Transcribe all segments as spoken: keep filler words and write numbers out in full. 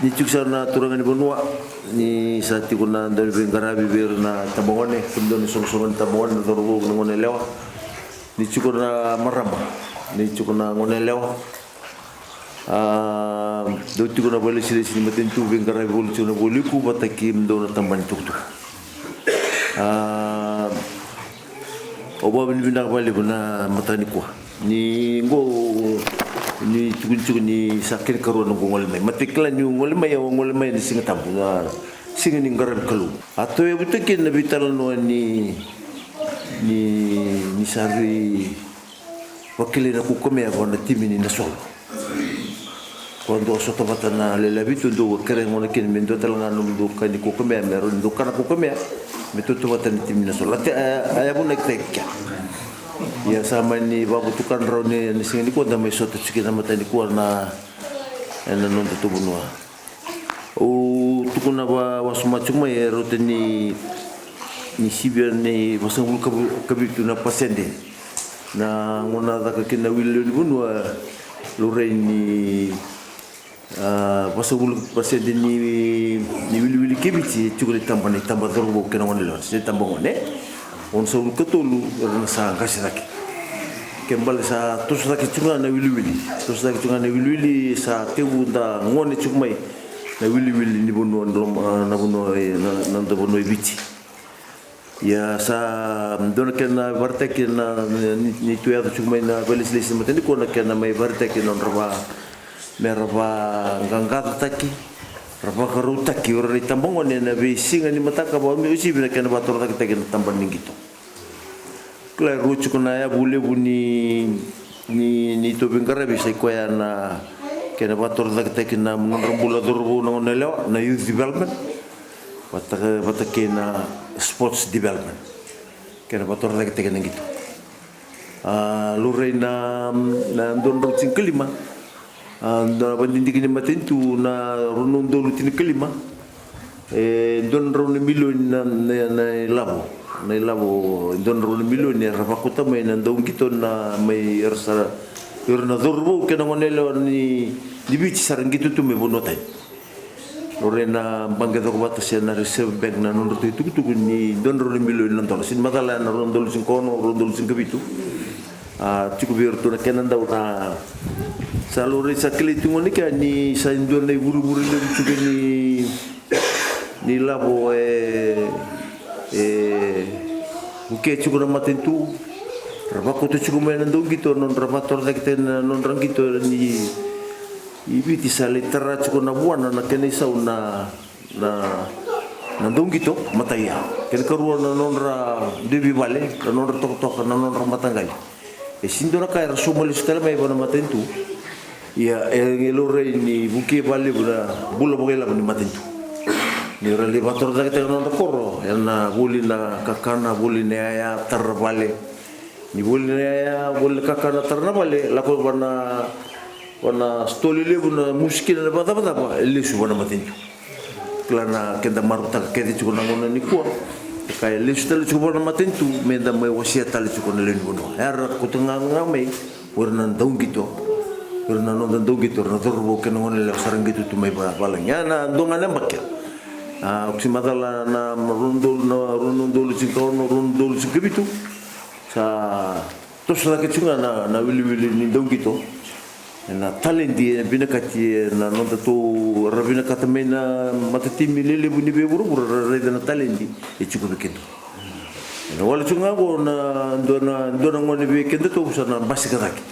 Ni tiko sara na turaga ni vanua, ni sa tiko na dau ni veiqaravi vei ira na tabagone, kemudou na soqosoqo ni tabagone, na cauravou, na goneyalewa. Ni tiko na marama, ni tiko na goneyalewa. A, dau tiko na vakailesilesi ni matanitu, veiqaravi voli tiko na vualiku vata kei kemudou na tabana ni tukutuku. A, au vakavinavinaka vakalevu na mataka nikua. Ni qo, ni tukuni tiko ni sa kena ikarua noqu gole mai. Matai kila niu gole mai, au gole mai ena Siga Tabu, na siga ni qaravi Kalou. A tauyavutaki kina na veitalanoa ni, ni, ni sa rui vakilai na kaukamea vua na timi ni Nasolo. Ko dou a sota vata na Leleavitu, dou a kerea gona kina me dua tale ga nomudou ka ni kaukamea, me rawa ni dou kana kaukamea me tautauvata na timi ni Nasolo. A te, a, a yavunaki tale kea. Ia sa mani vakavotukana rawa ni, ni siga nikua da mai sota tiko kina na mataka nikua na, ena noda tou vanua. Au tukuna va, vakasama tiko mai e rauta ni, ni sivia ni vasagavulu ka vu-, ka vitu na pasede na gauna caka kina na wili lewe ni vanua, laurai ni, a, vasagavulu pasede ni, ni wiliwili kei Viti e tiko na itaba, na itaba cauravou kei na goneyalewa, se itabagone. Onosagavulu ka tolu era na sa qase cake. Kena ibalebale sa toso cake tiko ga na wiliwili. Toso cake tiko ga na wiliwili, sa tekivu da gone tiko mai na wiliwili ni vanua, na loma, na vanua, na, na noda vanua e Viti. Ia sa dua na kena vakaraitaki na, na, ni, ni tu yaco tiko mai na vakailesilesi ni mataka nikua, na kena mai vakaraitaki na nodra va, me ra vaqaqacotaki, ra vakarautaki o ira na itabagone ena veisiga ni mataka, vakauasivi na kena vakatorocaketaki na tabana ni qito. Kila e rua tiko na yavu levu ni, ni, ni tou veiqaravi, sa i koya na kena vakatorocaketaki na nodra bula cauravou na goneyalewa, na youth development, vata, vata kei na sports development. Kena vakatorocaketaki na qito. A, laurai na, na dua na drau tinikalima. A, na vakadidike ni matanitu na rua na udolu tinikalima. E dua na drau na milioni na, na, na ilavo. Na ilavo, e dua na drau na milioni era vakauta mai na dauqito na mai era sa, era na cauravou kei na goneyalewa ni, ni Viti sa ra qito tu mai vanua tani. Laurai na baqe cokovata se na Reserve Bank na nodratou itukutuku ni dua na drau na milioni na dola. Sega ni macala ya na rua na udolu tinikaono, rua na udolu tinikavitu. A, tiko vei iratou na kena dau na, sa laurai, sa kilai tiko gona kea ni sa i dua na ivurevure levu tiko ni, ni lavo e, e vukea tiko na matanitu. Ra vakauta tiko mai na dauqito, nodra vakatorocaketaki na nodra qito ni i Viti, sa lai tara tiko na vuana na kena isau na, na, na dauqito, matai ya. Kena ikarua na nodra dui vale, na nodra tokatoka, na nodra mataqali. E sega ni dua na ka era sauma lesu tale mai vua na matanitu. Ia e laurai ni vukei vakalevu na bula vakailavo ni matanitu. Ni ra lai vakatorocaketaka na nodra koro, ena voli na kakana, voli na yaya, tara na vale. Ni voli na yaya, voli na kakana, tara na vale, lako vua na, vua na sitoa lelevu na musu kina na vakacavacava, e lesu vua na matanitu. Kila na keda marautaka kece tiko na gauna nikua, e ka e lesu tale tiko vua na matanitu, meda mai wasea tale tiko na lewe ni vanua. Era kauta ga, ga mai o ira na dauqito, o ira na noda dauqito, o ira na cauravou kei na goneyalewa sa ra qito tu mai va, valagi. Ya na dua ga na yabaki. A, au se macala na rua na udolu, na rua na udolu tinikaono, rua na udolu tinikavitu. Sa toso cake tiko ga na, na wiliwili ni dauqito. Ena taledi e vinakati, ena noda tou, ra vinakata mai na matatimi lelevu ni veivuravura, ra raica na taledi e tiko vei keda. Ena wale tiko ga qo na dua na, dua na gone vei kedatou sa na basika cake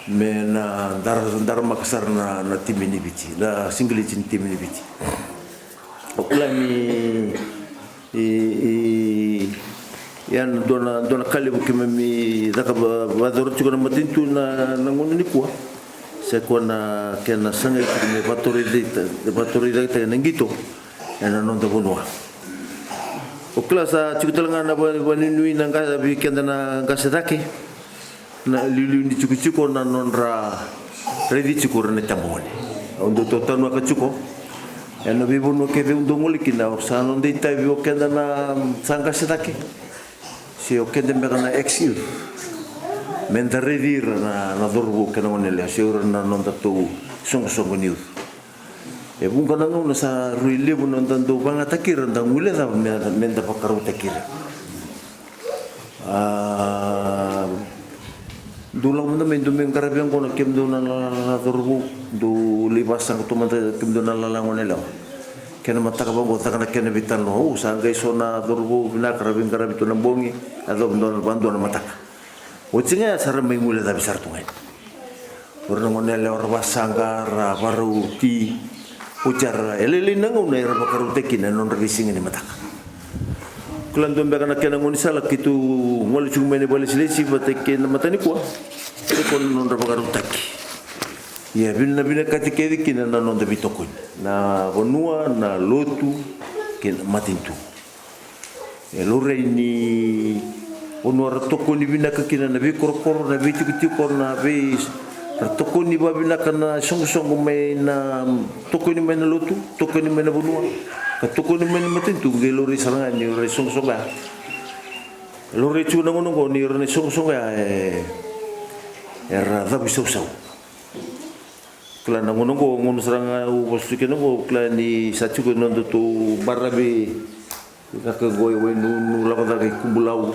me na dara, daramaka sara na, na timi ni Viti, na sigileti ni timi ni Viti. Au kila ni, i, i, ya na dua na, dua na ka levu keimami caka va, vakayacora tiko na matanitu na, na gauna nikua. Sa i koya na kena sagai tiko me vakatorocaketaki, vakatorocaketaki na qito ena noda vanua. Au kila sa tiko tale ga na va, vanuinui na qase vei keda na qase cake. Na liuliu ni tikotiko na nodra raici tiko o ira na itabagone. Au dau tautanuaka tiko ena veivanua kece au dau gole kina, sa noda itavi o keda na sa qase cake, se o keda beka na ex-youth, meda raici ira na, na cauravou kei na goneyalewa, se o ira na nodatou soqosoqo ni youth. E vuqa na gauna sa rui levu na noda dau vagataki ira, da guilecava me, me da vakarautaki ira. A, dou lako mada mai, dou mai qaravi oqo na kemudou na lala, cauravou. Dou lai vasaqa tu mada kemudou na lala, gone yalewa. Kena mataka vaqo, caka na kena veitalanoa. Au sa qai so na cauravou vinaka ra veiqaravi tu na bogi, a yacova dua na, vadua na mataka. Oti ga ya sa ra mai guilecavi sara tu ga. O ira na gone yalewa ra vasaqa, ra varau ti. Oti ya ra, e lailai na gauna era vakarautaki kina na nodra veisiga ni mataka. Kila dua beka na kena gaunisala keitou gole tiko mai na vale silesi vata kei na matanikua. Tiko na nodra vakarautaki. Ia vina, na vinakati kece kina na noda veitokoni. Na vanua, na lotu, kei na matanitu. E laurai ni vanua ra tokoni vinaka kina na veikorokoro, na veitikotiko, na vei, ra tokoni vavinaka na soqosoqo mai na, tokoni mai na lotu, tokoni mai na vanua, ka tokoni mai na matanitu, qai laurai sara ga ni ra isoqosoqo ya. E laurai tiko na gauna oqo ni ra na isoqosoqo ya, e, era cavuisausau. Kila na gauna oqo, gauna sara ga au vosa tiko kina oqo, kila ni sa tiko na nodatou baravi. Vinaka oqo e Wainunu, lako cake i Kubulau.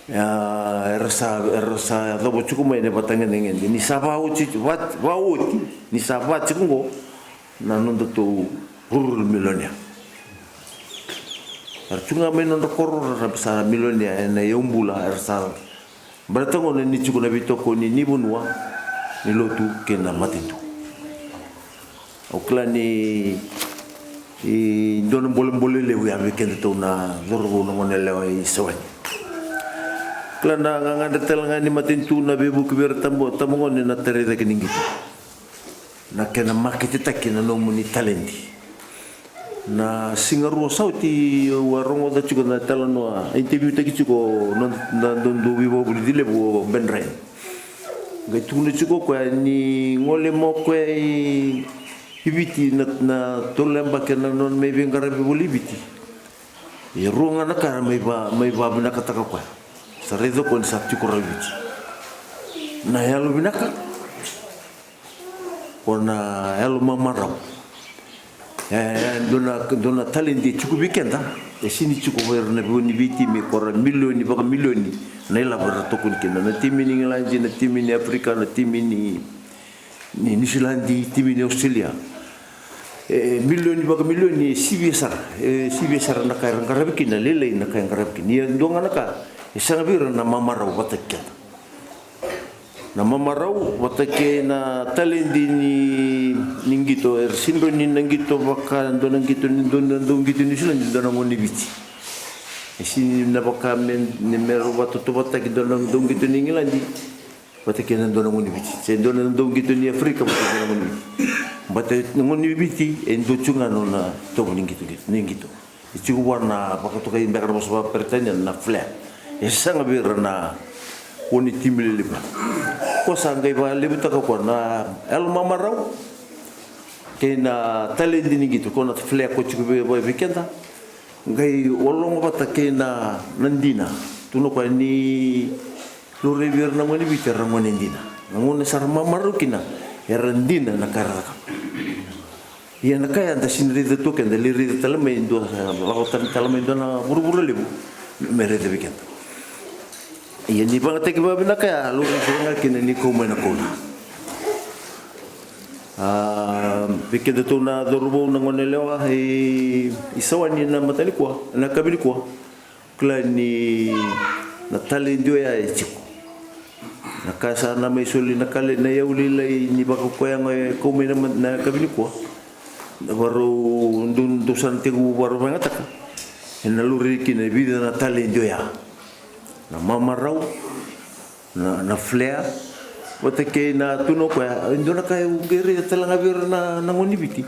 Ia, era sa, era sa yacova tiko mai na vatagedegede. Ni sa vaoti, va, vaoti, ni sa va tiko oqo na nodatou rural millionaire. Era tu ga mai nodra koro, ra sa millionaire ena yaubula, era sa baleta gona ni tiko na veitokoni ni vanua, ni lotu kei na matanitu. Au kila ni, e dua na bolebole levu ya vei kedatou na cauravou, na gone yalewa i Sawani. Kila na gagadre tale ga ni matanitu na veivuke vei ira tabo, tabagone na tarai cake ni qito. Na kena maketetaki na nomuni taledi. Na siga rua sa oti au a rogoca tiko na talanoa, a interview taki tiko na, na dodonu veivakavulici levu o Ben Ryan. Qai tukuna tiko o koya ni gole mai o koya i, i Viti na, na tolu na yabaki na nona mai veiqaravi voli i Viti. E rua ga na ka era mai va, mai vavinakataka o koya. Sa raica o koya ni sa tiko rawa i Viti. Na yalo vinaka. Ko na yalo mamarau. E, e dua na, dua na taledi e tiko vei keda. E sini tiko vei ira na veiwani veitimi, ko ra milioni vakamilioni na ilavo era tokoni kina. Na timi ni Igiladi, na timi ni Afrika, na timi ni, ni Niusiladi, timi ni Australia. E, milioni vakamilioni, e sivia sara. E sivia sara na ka era qaravi kina, lailai na ka e qaravi kina. Ia dua ga na ka e sega vei ira na mamarau vata kei keda. Na mamarau vata kei na taledi ni, ni qito, era sini rawa ni na qito vaka dua na qito ni, dua na dauqito ni Niusiladi, dua na gone ni Viti. E sini na vaka me, ni me rau vakatautauvatataki dua na dauqito ni Igiladi vata kei na dua na gone ni Viti, se dua na dauqito ni Afrika vata kei na gone ni Viti. Baleta na gone ni Viti e dua tiko ga na nona itovo ni qito, ni qito. E tiko vua na vakatokai beka na vosa vakaperitania na flair. E sega vei ira na kua ni timi lelevu. Ko sa qai vakalevutaka o koya na yalo mamarau kei na taledi ni qito, ko na flair ko tiko vei, vei, vei keda. Qai ologo vata kei na, na dina. Tukuna o koya ni laurai vei ira na gone ni Viti era gone dina. Na gauna sa ra mamarau kina era dina na ka era cakava. Ia na ka ya da sini raica tu, keda lai raica tale mai dua, lako tale, tale mai dua na vuravura levu me raica vei keda. Ia ni vagataki vakavinaka ya, laurai sara ga kina ni kau mai na kau. A, vei kedatou na cauravou, na gone yalewa i, i Sawani na matanikua, na yakavi nikua. Kila ni na taledi oya e tiko. Na ka sa na mai soli na kale, na iyau lailai ni vakakoya ga e kau mai na ma-, na yakavi nikua. Na varau dou, dou sa na tekivu vakarau vakayagataka. Ena laurai kina e vica na taledi oya. Na mamarau, na, na flair, vata kei na, tukuna o koya, e dua na ka au qai raica tale ga vei ira na, na gone ni Viti.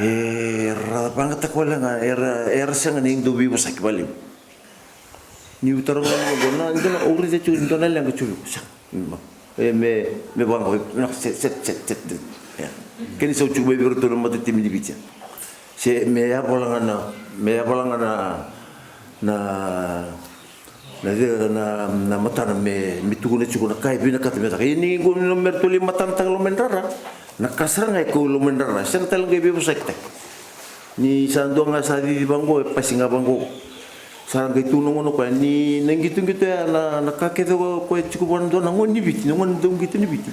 Era vakayagataka wale ga, era, era sega ni dau veivosaki vakalevu. Niu taroga na, na, dua na, au raica tiko e dua na leqa tiko vei iko, sega. E me, me vaqo, na, se, se, se, se, se. Ia. Kena isau tiko mai vei iratou na matatimi ni Viti. Se me yavala ga na, me yavala ga na, na, na, na, na matana me, me tukuna tiko na ka e vinakata me caka. Ia ni qo me ratou lai matanataka loma ni rara. Na ka sara ga e kau i loma ni rara, sega tale ga i veivosakitaki. Ni sa dua ga sa cici vaqo, e pasi ga vaqo. Sa ra qai tu na gauna koya ni na qitoqito ya na, na ka kece koya e tiko vua na dua na gone ni Viti, na gone dau qito ni Viti.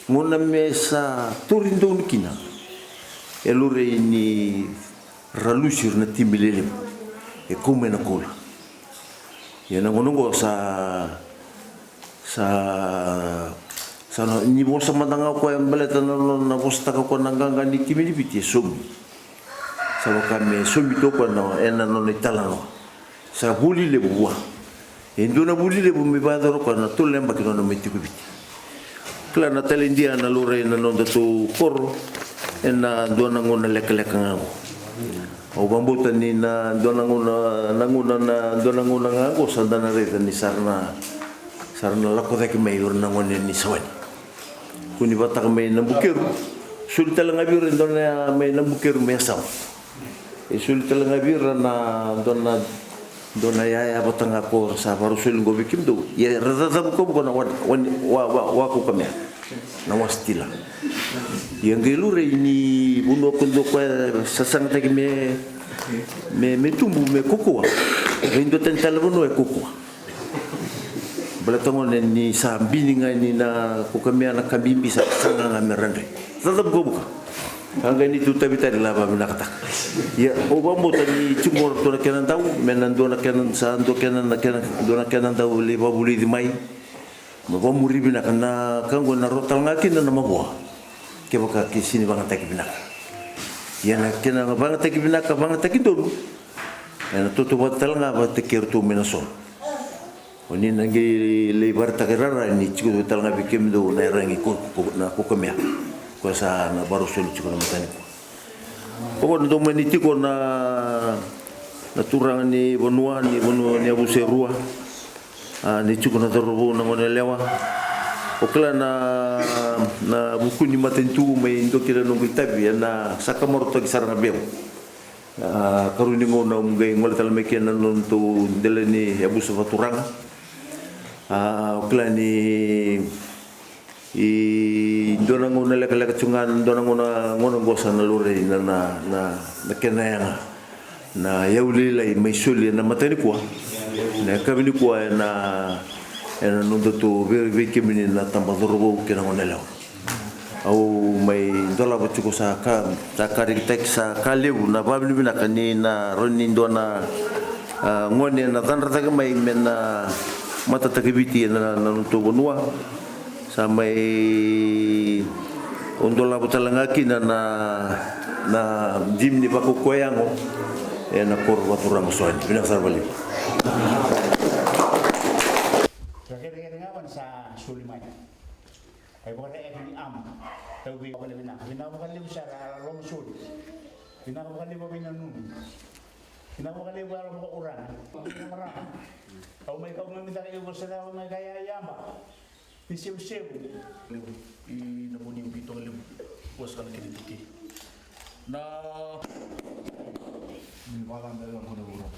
Gauna me sa tori donu kina, e laurai ni ra lusi ira na timi lelevu e kau mai na koula. Ia na gauna oqo sa, sa, sa na, ni vosa mada ga o koya baleta na nona vosataka o koya na qaqa ni timi ni Viti e saumi. Sa vaka me saumi tu o koya na, ena nona italanoa. Sa vuli levu vua. E dua na vuli levu me vakayacora o koya na tolu na yabaki nona mai tiko Viti. Kila na taledia na laurai na nodatou koro ena dua na gauna lekaleka ga oqo. Au vakabauta ni na dua na gauna, na gauna, na dua na gauna ga oqo sa da na raica ni sa ra na, sa ra na lako cake mai o ira na gone ni Sawani. Kua ni vakataka mai Nabukeru, soli tale ga vei ira e dua na ya mai Nabukeru me yasawa. E soli tale ga vei ira na dua na, dua na yaya vata ga ko ra sa vakarau soli qo vei kemudou. Ia ra cacavukavuka na wa, wa, wa, wa, wa Kaukamea. Na wa Stila. Ia qai laurai ni vanua ko dou koya sasagataki me, me, me tubu, me kaukauwa. Qai dua tani tale vanua e kaukauwa. Baleta gone ni sa bini ga ni na Kaukamea na ka bibi sa saga ga me ra dre. Cacavukavuka. Ka qai ni tu tavitari la vavinakataka. Ia, au vakabauta ni tiko qo ratou na kena dau, me na dua na kena, sa dua kena, na kena, dua na kena dau lai vakavulici mai. Me vakamuri vinaka na ka qo na ro tale ga kina na mavoa. Kevaka ke sini vagataki vinaka. Ia na kena vagataki vinaka, vagataki donu. Ena tautauvata tale ga vata kei iratou mai na solo. O ni na qai lai vakaraitaka rara ni tiko tale ga vei kemudou na iyaragi ko, ko, na Kaukamea. Koya sa na vakarau soli tiko na matanitu. Ko na dau mani tiko na, na turaga ni vanua, ni vanua ni yavusa e rua. A, ni tiko na cauravou, na gone yalewa. O kila na, na vuku ni matanitu mai dua kina noqu itavi, ena sa ka marautaki sara ga vei au. A, karua ni gauna au qai gole tale mai kina na nodatou dela ni yavusa vakaturaga. A, o kila ni, i dua na gauna lekaleka tiko ga, dua na gauna, gauna qo sa na laurai na, na, na, na kena yaga. Na iyau lailai mai soli ena mata nikua. Na yakavi nikua ena, ena nodatou vei, vei kemuni na taba cauravou kei na gone yalewa. Au mai dolava tiko sa ka, sa ka rekitaki, sa ka levu na vakavinavinaka ni na rawa ni dua na, a, gone na cadra cake mai me na matataki Viti ena, na nodatou vanua. Sa mai dolava tale ga kina na, na jimi ni vakaukauwa yago ena koro vakaturaga o Sawani. Vinaka sara vakalevu. Sa kere kere ga vani sa soli mai. Ai vakareaki ni ama. Tau vei vakalevu vinaka. Vinaka vakalevu sara a lomasoli. Vinaka vakalevu a veinanumi. Vinaka vakalevu a yalo vakauraga. Vinaka marama. Au mai kau mai mitaka eu vosacava mai ka yayaba. Ni sevusevu. Levu. I na vuni ubi toka levu. Vosa kana kene tiki. Na. Ni vala bela kona vura.